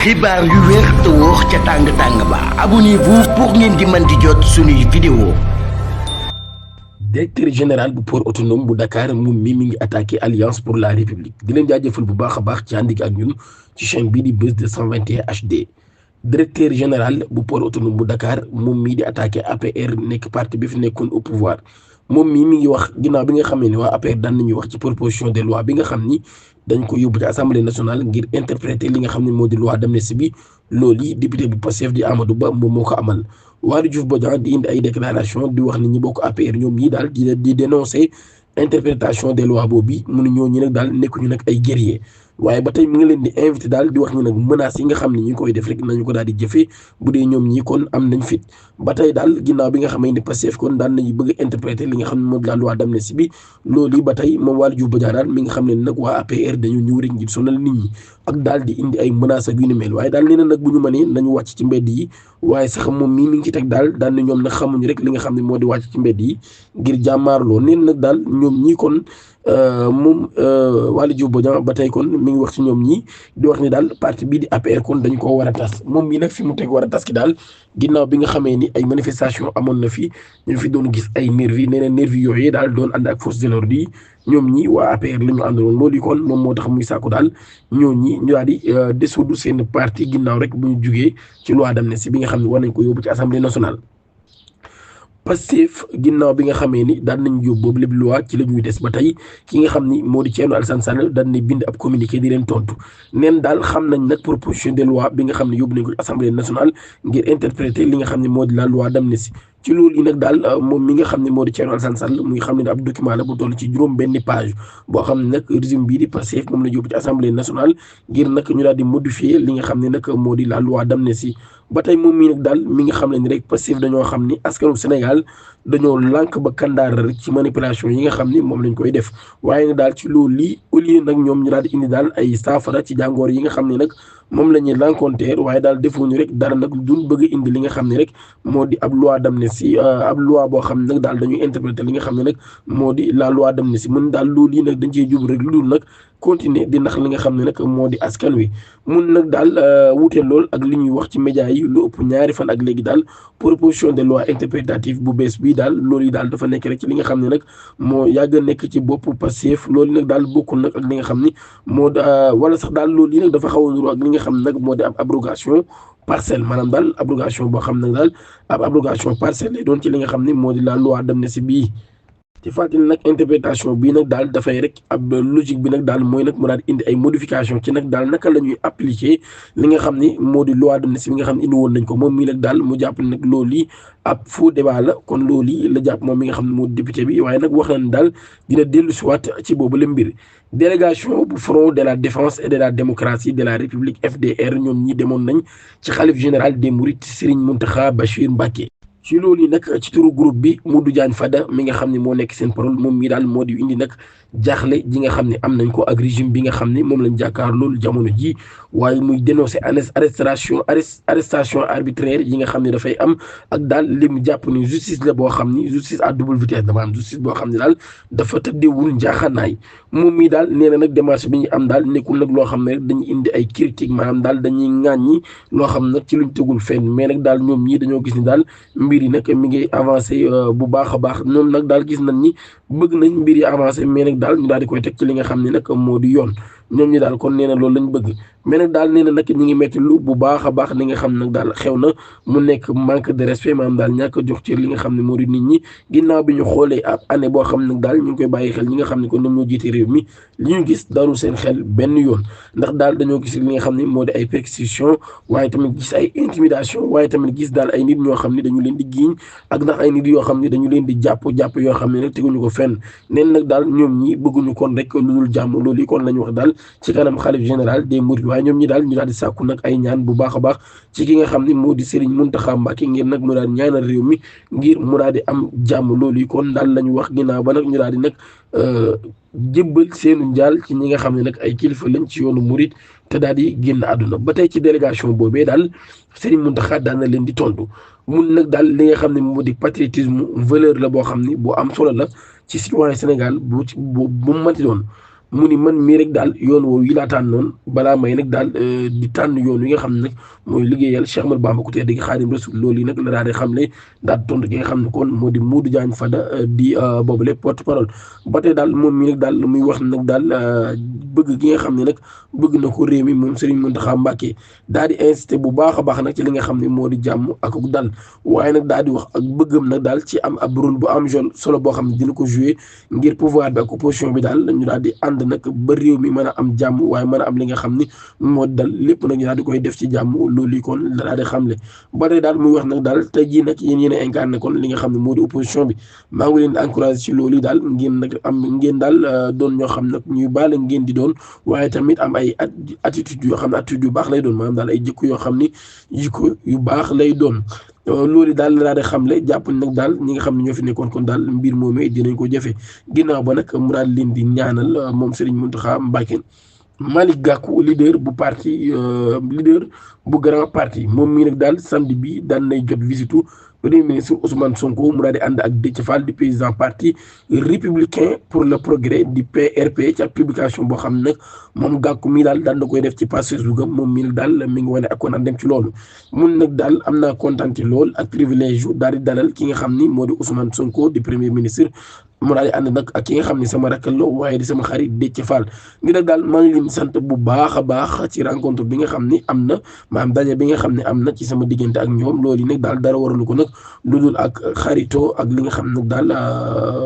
xibaar yu wér te wóor ca tàng-tàng ba abonnez-vous pour ngeen di mën di jot suñuy vidéo. Directeur général bu port autonome bu Dakar moom mi ngi attaqué Alliance pour la République di leen jaajëfal bu baax a baax ci ànd ak ñun ci chaîne bii di Buzz 221 HD. Directeur général bu port autonome bu Dakar moom mii di attaqué APR nekk parti bi fi nekkoon au pouvoir moom mii mi ngi wax ginnaaw bi nga xam ne waa APR daan nañuy wax ci proposition de loi bi nga xam ni dañ ko yóbbu ci assemblée nationale ngir interpréter li nga xam ne moo di loi d'amnistie bi loolu yi député bu Pastef di Amadou Ba moom moo ko amal. Waly Diouf Bodiang di indi ay déclaration di wax ni ñi bokk APR ñoom ñii daal di dénoncer interprétation des lois boobu mu ne ñooñu nag daal nekkuñu nag ay guerrier waaye ba tey mi ngi leen di invité daal di wax ñu nag menaces yi nga xam ne ñu koy def rek nañu ko daal di jëfee bu dee ñoom ñii kon am nañ fit ba tey daal ginnaaw bi nga xam ne Pastef kon daan nañu bëgg a interpréter li nga xam ne moom la loi d'amnistie bi loolu yi ba tey moom Waly Diouf Bodiang daal mi nga xam ne nag waa APR dañu ñëw rek ngir sonal nit ñi ak daal di indi ay menaces ak yu ni mel waaye daal nee na nag bu ñu mënee nañu wàcc ci mbedd yi waaye sax moom mii mi ngi ci teg daal daan na ñoom nag xamuñu rek li nga xam ne moo di wàcc ci mbedd yi ngir jàmmaarloo nee na nag daal ñoom ñii kon moom Waly Diouf Bodiang ba tey kon mi ngi wax ci ñoom ñii di wax ni daal parti bii di APR kon dañu ko war a tas moom mii nag fi mu teg war a tas ki daal ginnaaw bi nga xamee ni ay manifestation amoon na fi ñu fi doon gis ay nervi nee na nervi yooyu daal doon ànd ak force de l'ordre yi ñoom ñi waa APR la ñu àndaloon loolu yi kon moom moo tax muy sàkku daal ñoo ñi ñu daal di dissoudre seen parti ginnaaw rek bu ñu jugee ci loi d'amnistie bi nga xam ne war nañ ko yóbbu ci assemblée nationale. Pastef ginnaaw bi nga xamee ni daan nañu yóbbu boobu lépp loi ci la ñuy des ba tey ki nga xam ni moo di Thierno Alassane Sall daan na bind ab communiqué di leen tontu neen daal xam nañ nag proposition de loi bi nga xam ne yóbbu nañ ko ci assemblée nationale ngir interpréter li nga xam ne moo di la loi d'amnistie ci loolu yi nag daal moom mi nga xam ne moo di Thierno Alassane Sall muy xam ne ab document la bu toll ci juróom benn page boo xam ne nag régime bii di Pastef moom la yóbbu ci assemblée nationale ngir nag ñu daal di modifier li nga xam ne nag moo di la loi d'amnistie ba tey moom mii nag daal mi nga xam ne ni rek Pastef dañoo xam ni askanu Sénégal dañoo lànk ba kandaar rek ci manipulation yi nga xam ni moom lañ koy def waaye nag daal ci loolu lii au lieu nag ñoom ñu daal di indi daal ay saafara ci jàngoor yi nga xam ne nag moom la ñuy rencontrer waaye daal defuñu rek dara nag duñ bëgg indi li nga xam ne rek moo di ab loi d'amnistie ab loi boo xam ne nag daal dañuy interpréter li nga xam ne nag moo di la loi d'amnistie mën daal loolu yi nag dañ cee jub rek lu dul nag continuer di nax li nga xam ne nag moo di askan wi mun nag daal wuute lool ak li ñuy wax ci média yi lu ëpp ñaari fan ak léegi daal proposition de loi interprétative bu bees bii daal loolu yi daal dafa nekk rek ci li nga xam ne nag moo yàgg a nekk ci bopp Pastef loolu nag daal bokkul nag ak li nga xam ni moo wala sax daal loolu yi nag dafa xaw a nuru ak li nga xam ne nag moo di ab abrogation partielle maanaam daal abrogation boo xam ne daal ab abrogation partielle lay doon ci li nga xam ni moo di la loi d'amnistie bii. ci fàttali nag interprétation bii nag daal dafay rek ab logique bi nag daal mooy nag mu daal indi ay modification ci nag daal naka la ñuy appliquer li nga xam ni moo di loi d'amnistie bi nga xam ne indi woon nañ ko moom mii nag daal mu jàpp ne nag loolu yi ab faux débat la kon loolu yi la jàpp moom mi nga xam ne moo di député bi waaye nag wax na ne daal dina dellu si waat ci boobu la mbir délégation bu front de la défense et de la démocratie de la république FDR ñoom ñi demoon nañ ci xalif général des mourides Serigne Mountakha Bachir Mbacké ci loolu yi nag ci turu groupe bi Modou Diagne Fada mi nga xam ne moo nekk seen parole moom mii daal moo di indi nag jaaxle ji nga xam ne am nañ ko ak régime bi nga xam ne moom lañ jàkkaar loolu jamono ji waaye muy dénoncer arrestation arbitraire yi nga xam ne dafay am ak daal li mu jàpp ni justice la boo xam ni justice à double vitesse dama am justice boo xam ne daal dafa tëddeewul njaaxanaay moom mii daal nee na nag démarche bi ñu am daal nekkul nag loo xam ne rek dañuy indi ay critique maanaam daal dañuy ŋàññi loo xam nag ci luñ tegul fenn mais nag daal ñoom ñii dañoo gis ni daal mbir yi nag mi ngi avancé bu baax a baax ñoom nag daal gis nañ ni bëgg nañ mbir yi avancé mais nag daal ñu daal di koy teg ci li nga xam ne nag moo di yoon ñoom ñi daal kon nee na loolu lañ bëgg mais nag daal nee na nag ñi ngi metti lu bu baax a baax li nga xam ne nag daal xew na mu nekk manque de respect maanaam daal ñàkk a jox ci li nga xam ne moo di nit ñi ginnaaw bi ñu xoolee ab année boo xam ne nag daal ñu ngi koy bàyyi xel ñi nga xam ne kon ñoom ñoo jiite réew mi li ñu gis daru seen xel benn yoon ndax daal dañoo gis li nga xam ne moo di ay persécution waaye tamit gis ay intimidation waaye tamit gis daal ay nit ñoo xam ne dañu leen di giiñ ak ndax ay nit yoo xam ne dañu leen di jàpp yoo xam ne nag teguñu ko fenn neen nag daal ñoom ñi bëgguñu kon rek lu dul jàmm loolu yi kon lañu wax daal ci kanam xalif général des mourides waaye ñoom ñi daal ñu daal di sàkku nag ay ñaan bu baax a baax ci ki nga xam ne moo di Serigne Mountakha Mbacké ngir nag mu daal ñaanal réew mi ngir mu daal di am jàmm loolu yi kon daal lañu wax ginnaaw ba nag ñu daal di nag jébbal seenu njaal ci ñi nga xam ne nag ay kilifa lañ ci yoonu murid te daal di génn àdduna ba tey ci délégation boobee daal Serigne Mountakha daal na leen di tontu mun nag daal li nga xam ne moo di patriotisme valeur la boo xam ni bu am solo la ci citoyen Sénégal bu mu mënti doon mu ni man mii rek daal yoon woowu yi laa tànnoon balaa may nag daal di tànn yoon wi nga xam ne nag mooy liggéeyal Cheikh Ahmadou Bamba ku tedd gi Xaadimu Rasuul loolu yi nag la daal di xamle daal tontu gi nga xam ne kon moo di Modou Diagne Fada di boobule porte parole ba tey daal moom mii nag daal muy wax nag daal bëgg gi nga xam ne nag bëgg na ko réew mi moom Serigne Mountakha Mbacké daal di insisté bu baax a baax nag ci li nga xam ne moo di jàmm ak dal waaye nag daal di wax ak bëggam nag daal ci am ab rôle bu am solo boo xam ne dina ko joué ngir pouvoir bi ak opposition bi daal ñu daal di ànd nag ba réew mi mën a am jàmm waaye mën a am li nga xam ni moo di dal lépp nag ñu daal di koy def ci jàmm loolu yi kon la daal di xamle ba tey daal muy wax nag daal tey jii nag yéen a incarné kon li nga xam ne moo di opposition bi maa ngi leen di encouragé ci loolu yi daal ngeen daal doon ñoo xam nag ñuy baale ngeen di doon waaye tamit am ay attitude yoo xam ne attitude yu baax lay doon maanaam daal ay jikko yoo xam ni jikko yu baax lay doon loolu daal la daal di xamle jàpp nag daal ñi nga xam ne ñoo fi nekkoon kon daal mbir moomee dinañ ko jëfe ginnaaw ba nag mu daal leen di ñaanal moom Serigne Mountakha Mbacké Malick Gakou leader bu parti leader bu grand parti moom mii nag daal samedi bi daan nay jot visitu premier ministre Ousmane Sonko mu daal di ànd ak Déthié Fall di président parti républicain pour le progrès di PRP ci ak publication boo xam ne nag moom Gakou mii daal daan na koy def ci page Facebook am moom mii nag daal mi ngi wane ak kon dem ci loolu mun nag daal am naa kontaan lool ak privilège yu daal di dalal ki nga xam ni moo di Ousmane Sonko di premier ministre mu daal di ànd nag ak ki nga xam ne sama rakk la waaye di sama xarit Déthié Fall ngi nag daal maa ngi leen sant bu baax a baax ci rencontre bi nga xam ni am na maanaam daje bi nga xam ne am na ci sama diggante ak ñoom loolu yi nag daal dara waralu ko nag lu dul ak xaritoo ak li nga xam nag daal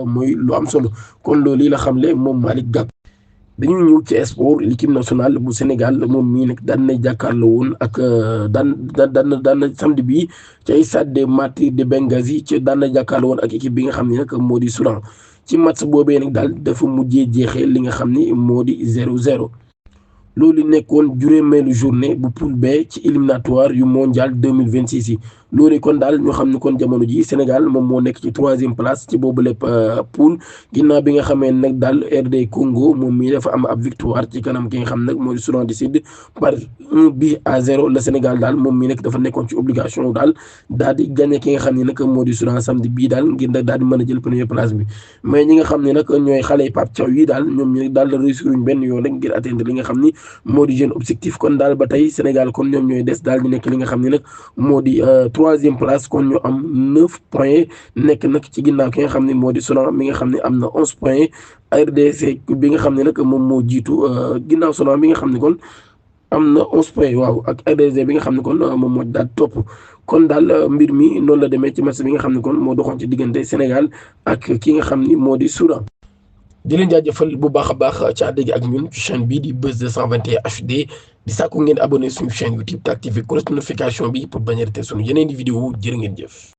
mooy lu am solo kon loolu yi la xamle moom Malick Gakou. dañuy ñëw ci sport l'équipe nationale bu Sénégal moom mii nag daan na jàkkaarloo woon ak daan na samedi bii ci ay stade des Martyrs de Benghazi ci daan na jàkkaarloo woon ak équipe bi nga xam ne nag moo di Soudan ci match boobee nag daal dafa mujjee jeexee li nga xam ni moo di 0-0. loolu nekkoon juróomeelu journée bu poule B ci éliminatoire yu mondial 2026 yi loolu kon daal ñoo xam ne kon jamono ji Sénégal moom moo nekk ci 3e place ci boobu lépp poule ginnaaw bi nga xamee nag daal RD Congo moom mii dafa am ab victoire ci kanam ki nga xam nag moo di Soudan du Sud par 1-0 le Sénégal daal moom mii nag dafa nekkoon ci obligation daal di gagné ki nga xam ne nag moo di Soudan samedi bii daal ngir nag daal di mën a jël première place bi mais ñi nga xam ne nag ñooy xale Pape Thiaw yi daal ñoom ñu daal di réussir benn yoon rek ngir atteindre li nga xam ni moo di jeune objectif kon daal ba tey Sénégal kon ñoom ñooy des daal di nekk li nga xam ne nag moo di 3e place kon ñu am 9 points nekk nag ci ginnaaw ki nga xam ne moo di Soudan mi nga xam ne am na 11 points RDC bi nga xam ne nag moom moo jiitu ginnaaw Soudan mi nga xam ne kon am na 11 points waaw ak RDC bi nga xam ne kon moom moo daal topp kon daal mbir mi noonu la demee ci match bi nga xam ne kon moo doxoon ci diggante Sénégal ak ki nga xam ni moo di Soudan. di leen jaajëfal bu baax a baax ci ànd gi ak ñun ci chaîne bii di Buzz 221 HD di sàkku ngeen abonné suñu chaîne YouTube te activé cloche notification bi pour bañ a rater suñu yeneen di vidéo jërë ngeen jëf.